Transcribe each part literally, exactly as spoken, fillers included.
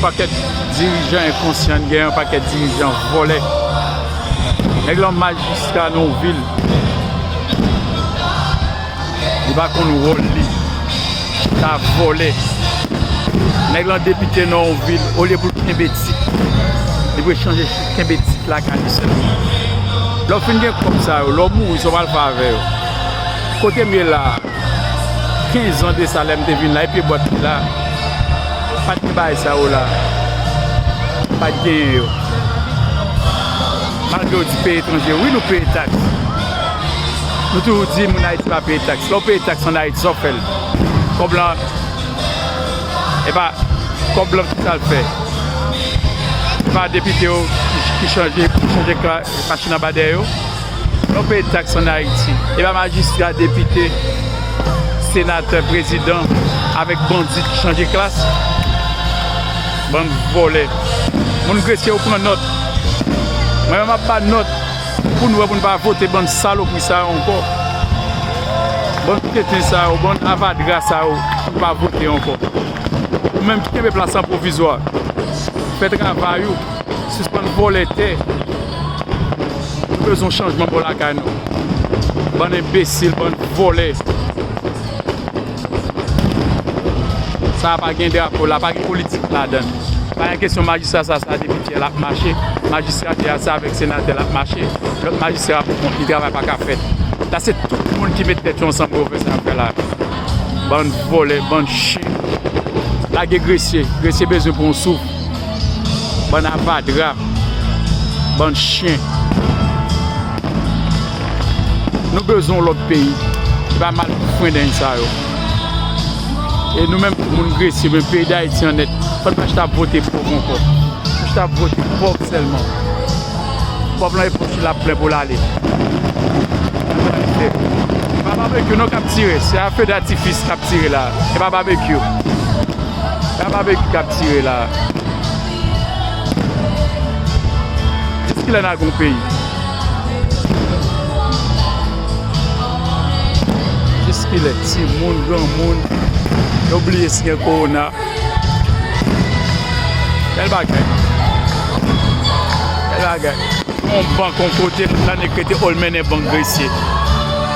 Pakèt dirijan enkonsyan, gen yon pakèt dirijan vòlè. Nèg lan majistra nan yon vil, li pa konn wòl li. Sa vòlè. Nèg lan depite nan yon vil, olye pou l kenbe tit, li pou chanje kenbe tit lakay li sèlman. Lè w fin gen kòb sa yo, lè w mouri, sa w pral fè avè yo? Kote m ye la a, kenz an de sa, lè m te vin la, e pye bwat ki la, pa t gen bagay sa yo la. Pa t genyen yo. Malgre yo di peyi etranje, wi, nou peye taks. Nou toujou di moun Ayiti pa peye taks. Lè w peye taks ann Ayiti, sa w fè l? Kòb lan, e pa, kòb lan ki sa l fè? E pa depite yo ki, ki chanje, ki chanje kla-, machin anba dèyè yo? Lè w peye taks ann Ayiti, e pa majistra, depite, senatè, prezidan avèk bandi ki chanje klas? Bann vòlè. Moun Gresye, yo pran nòt. Mwen menm, m ap ba nòt pou nou wè, pou nou pa vote bann salopri sa yo ankò. Bann kreten sa yo, bann avadra sa yo, pou nou pa vote ankò. Ou menm ki kenbe plas lan pwovizwa, fè travay ou. Sispann vòlè tè. Nou bezwen chanjman bò lakay nou. Bann enbesil, bann vòlè. Sa a pa gen drapo la, pa gen politik ladan l. Pa gen kesyon majistra sa, sa depite a l ap mache. Majistra a sa avèk senatè l ap mache. Lòt majistra a pou kont li, travay pa ka fèt. Sa se tout moun ki met tèt yo ansanm pou yo fè sa y ap fè la. Bann vòlè, bann chen. Lage Gresye. Gresye bezwen pran yon souf. Bann avadra. Bann chen. Nou bezwen yon lòt peyi. Se pa mal pou frendenj sa yo. E nou menm tou moun Gresye, men peyi Dayiti an nèt, fò n pa chita ap vote pòv ankò. Nou chita ap vote pòv sèlman. Pòv lan e pòch li l ap plen pou l ale. E pa babekyou non k ap tire, se a fe datifis k ap tire la. E pa babekyou. E pa babekyou k ap tire la. Jiskilè n a gon peyi? Jiskilè timoun, granmoun, yo bliye si gen kowona? Bèl bagay. Bèl bagay. Yon bank yon kote, lòt la nèg rete Olmennen bank Gresye.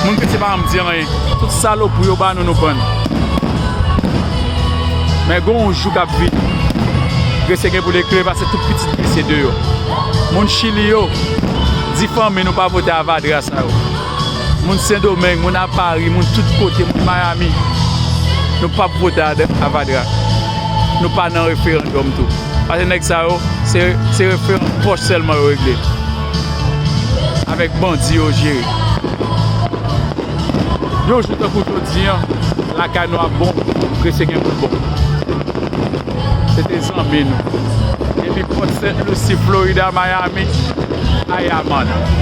Moun Gresye pa janm di anyen. Tout salopri yo ba nou, nou pran. Men gon yon jou k ap vini, Gresye gen pou l eklere, pase tout pitit Gresye deyò. Moun Chili yo, di fanmi nou pa vote avadra sa yo. Moun Sendomeng, moun a Pari, moun tout kote, moun Miami, nou p ap vote avadra. Nou pa nan referandòm tou. Paske nèg sa yo, se, se referan pòch sèlman yo regle. Avèk bandi yo jere. Yon jou tankou jodi an, lakay nou ap bon, Gresye gen pou l bon. Se te zanmi nou. Depi Port Saint Lucie, Florida, Miami, Ayaman.